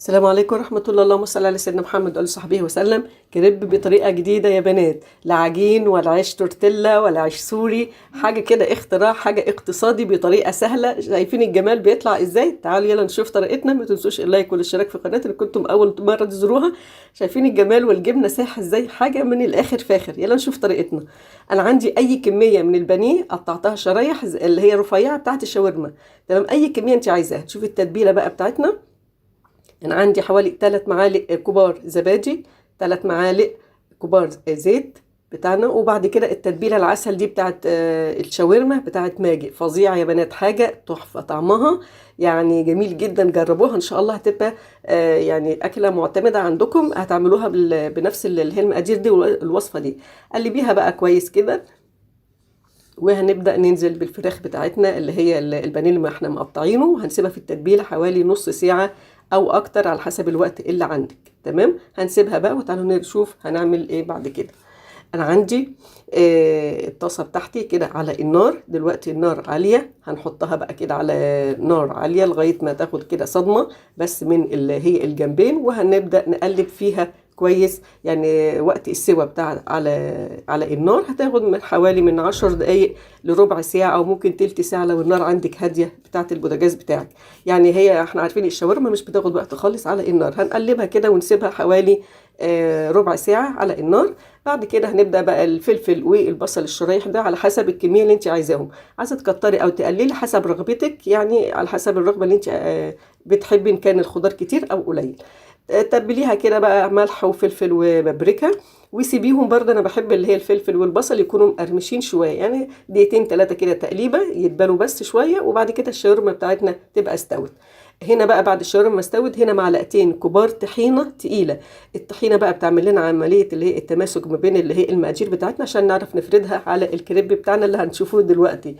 السلام عليكم ورحمة الله، اللهم صل على سيدنا محمد وآله وصحبه وسلم. كريب بطريقة جديدة يا بنات، لا عجين ولا عيش تورتيلا ولا عيش سوري، حاجة كده اختراع، حاجة اقتصادي بطريقة سهلة. شايفين الجمال بيطلع ازاي؟ تعالوا يلا نشوف طريقتنا. ما تنسوش ال like والاشتراك في قناة اللي كنتم اول مرة تزوروها. شايفين الجمال والجبنة سايحة ازاي؟ حاجة من الاخر فاخر. يلا نشوف طريقتنا. انا عندي اي كمية من البانيه قطعتها شرايح اللي هي رفيعة بتاعت الشاورما، تمام؟ اي كمية انت عايزاها. شوفي التتبيلة بقى بتاعتنا. انا عندي حوالي 3 معالق كبار زبادي، 3 معالق كبار زيت بتاعنا، وبعد كده التتبيله العسل دي بتاعت الشاورما بتاعت ماجي، فظيعة يا بنات، حاجة تحفة، طعمها يعني جميل جدا. جربوها ان شاء الله، هتبقى يعني اكله معتمدة عندكم، هتعملوها بنفس اللي هي المقادير دي والوصفه دي. قلبيها بقى كويس كده، وهنبدأ ننزل بالفراخ بتاعتنا اللي هي البانيه اللي احنا مقطعينه، وهنسيبها في التتبيلة حوالي نص ساعة او اكتر على حسب الوقت اللي عندك، تمام؟ هنسيبها بقى وتعالوا نشوف هنعمل ايه بعد كده. انا عندي الطاسة بتاعتي كده على النار دلوقتي، النار عالية، هنحطها بقى كده على نار عالية لغاية ما تاخد كده صدمة بس من اللي هي الجنبين، وهنبدأ نقلب فيها كويس. يعني وقت السوى بتاع على النار هتاخد من حوالي من 10 دقايق لربع ساعة، أو ممكن تلت ساعة لو النار عندك هادية بتاعة البوتاجاز بتاعك. يعني هي احنا عارفين الشاورما مش بتاخد وقت خالص على النار. هنقلبها كده ونسيبها حوالي ربع ساعة على النار. بعد كده هنبدأ بقى الفلفل والبصل الشرايح ده على حسب الكمية اللي انت عايزاهم، عايزة تكتري أو تقللي حسب رغبتك، يعني على حسب الرغبة اللي انت بتحبي، إن كان الخضار كتير أو قليل. تبليها كده بقى ملح وفلفل وبابريكا وسيبيهم. برضه انا بحب اللي هي الفلفل والبصل يكونوا مقرمشين شوية، يعني دقيقتين 3 كده تقليبه يتبلوا بس شوية، وبعد كده الشاورما بتاعتنا تبقى استوت. هنا بقى بعد الشاورما ما استوت، هنا معلقتين كبار طحينه تقيلة. الطحينه بقى بتعمل لنا عملية اللي هي التماسك ما بين اللي هي المقادير بتاعتنا عشان نعرف نفردها على الكريب بتاعنا اللي هنشوفه دلوقتي.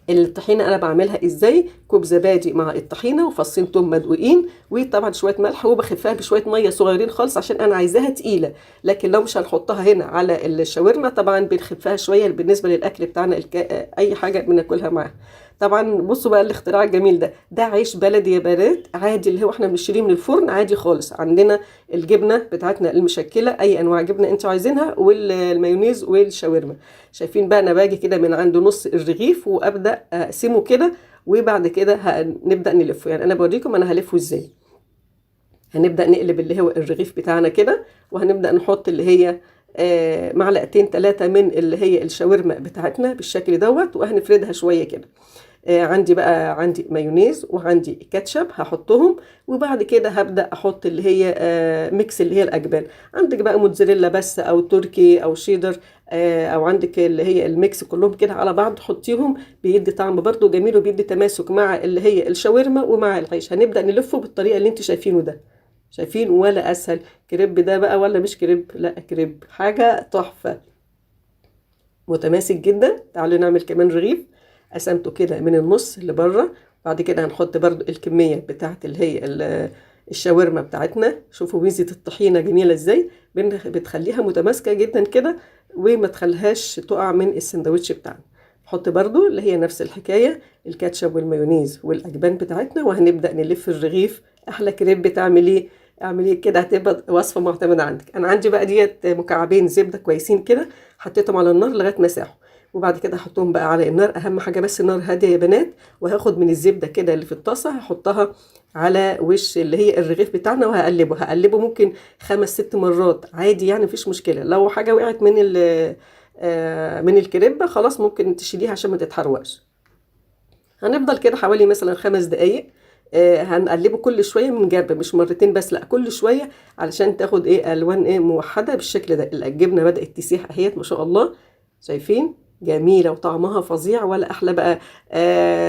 الطحينه انا بعملها ازاي؟ كوب زبادي مع الطحينه وفصين توم مدقوقين وطبعا شوية ملح، وبخفها بشوية مية صغيرين خالص عشان انا عايزاها تقيلة، لكن لو مش هنحطها هنا على الشاورما طبعا بنخفها شوية بالنسبة للاكل بتاعنا، اي حاجة بناكلها معاها. طبعا بصوا بقى الاختراع الجميل ده، ده عيش بلدي يا بنات عادي اللي هو احنا بنشتريه من الفرن عادي خالص. عندنا الجبنة بتاعتنا المشكلة، اي انواع جبنه انتوا عايزينها، والمايونيز والشاورما. شايفين بقى انا باجي كده من عند نص الرغيف وابدا اقسمه كده، وبعد كده هنبدا نلفه. يعني انا بوريكم انا هلفه ازاي. هنبدا نقلب اللي هو الرغيف بتاعنا كده، وهنبدا نحط اللي هي معلقتين 3 من اللي هي الشاورما بتاعتنا بالشكل دوت، وهنفردها شوية كده. عندي بقى مايونيز وعندي كاتشب هحطهم، وبعد كده هبدأ احط اللي هي mix اللي هي الاجبان. عندك بقى موتزاريلا بس او تركي او شيدر، او عندك اللي هي ال mix كلهم كده على بعض حطيهم، بيدي طعم برضو جميل وبيدي تماسك مع اللي هي الشاورما ومع العيش. هنبدأ نلفه بالطريقة اللي انتوا شايفينه ده. شايفين ولا اسهل؟ كريب ده بقى ولا مش كريب؟ لا كريب، حاجة تحفة، متماسك جدا. تعالوا نعمل كمان رغيف. قسمته كده من النص لبره، بعد كده هنحط برضو الكمية بتاعت اللي هي الشاورما بتاعتنا. شوفوا ميزة الطحينة جميلة ازاي، بتخليها متماسكة جدا كده وما تخليهاش تقع من السندوتش بتاعنا. نحط برضو اللي هي نفس الحكاية الكاتشب والمايونيز والأجبان بتاعتنا، وهنبدأ نلف الرغيف. أحلى كريب بتعمليه اعمليه كده، هتبقى وصفة معتمدة عندك. أنا عندي بقى ديت مكعبين زبدة كويسين كده، حطيتهم على النار لغاية ما ساحوا، وبعد كده هحطهم بقى على النار. اهم حاجة بس النار هادية يا بنات. وهاخد من الزبدة كده اللي في الطاسه هحطها على وش اللي هي الرغيف بتاعنا، وهقلبه. هقلبه ممكن 5 6 مرات عادي، يعني مفيش مشكلة. لو حاجة وقعت من الكريبه خلاص ممكن تشيليها عشان ما تتحرقش. هنفضل كده حوالي مثلا 5 دقايق، هنقلبه كل شوية من جنب، مش مرتين بس، لا كل شوية علشان تاخد ايه الوان ايه موحدة بالشكل ده. الجبنة بدات تسيح اهيت ما شاء الله، شايفين جميلة وطعمها فظيع ولا احلى بقى.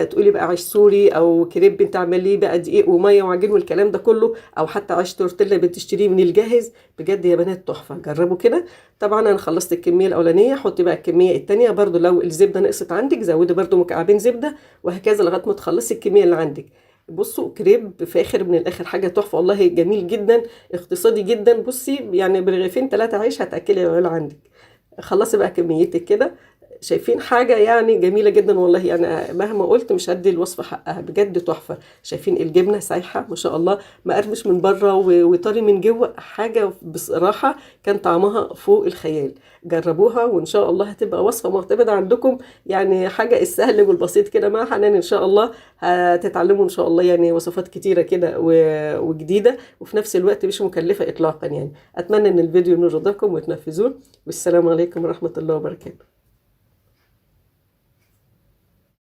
تقولي بقى عيش سوري او كريب انت عملية بقى دقيق ومية وعجين والكلام ده كله، او حتى عيش تورتيلا بتشتريه من الجاهز. بجد يا بنات تحفة، جربوا كده. طبعا انا خلصت الكمية الاولانية، حطي بقى الكمية الثانية برضو. لو الزبدة نقصت عندك زودي برضو مكعبين زبدة، وهكذا لغاية ما تخلصي الكمية اللي عندك. بصوا كريب فاخر من الاخر، حاجة تحفة والله، جميل جدا، اقتصادي جدا. بصي يعني برغيفين 3 عيش هتاكلي العيلة عندك. خلصي بقى كميتك كده. شايفين حاجة يعني جميلة جدا والله. انا مهما قلت مش هدي الوصفة حقها، بجد تحفة. شايفين الجبنة سايحه ما شاء الله، مقرمش من بره وطري من جوه، حاجة بصراحة كان طعمها فوق الخيال. جربوها وان شاء الله هتبقى وصفه معتمدة عندكم، يعني حاجة السهل والبسيط كده مع حنان ان شاء الله. هتتعلموا ان شاء الله يعني وصفات كتيرة كده وجديدة، وفي نفس الوقت مش مكلفة اطلاقا. يعني اتمنى ان الفيديو ينور رضاكم وتنفذوه، والسلام عليكم ورحمة الله وبركاته.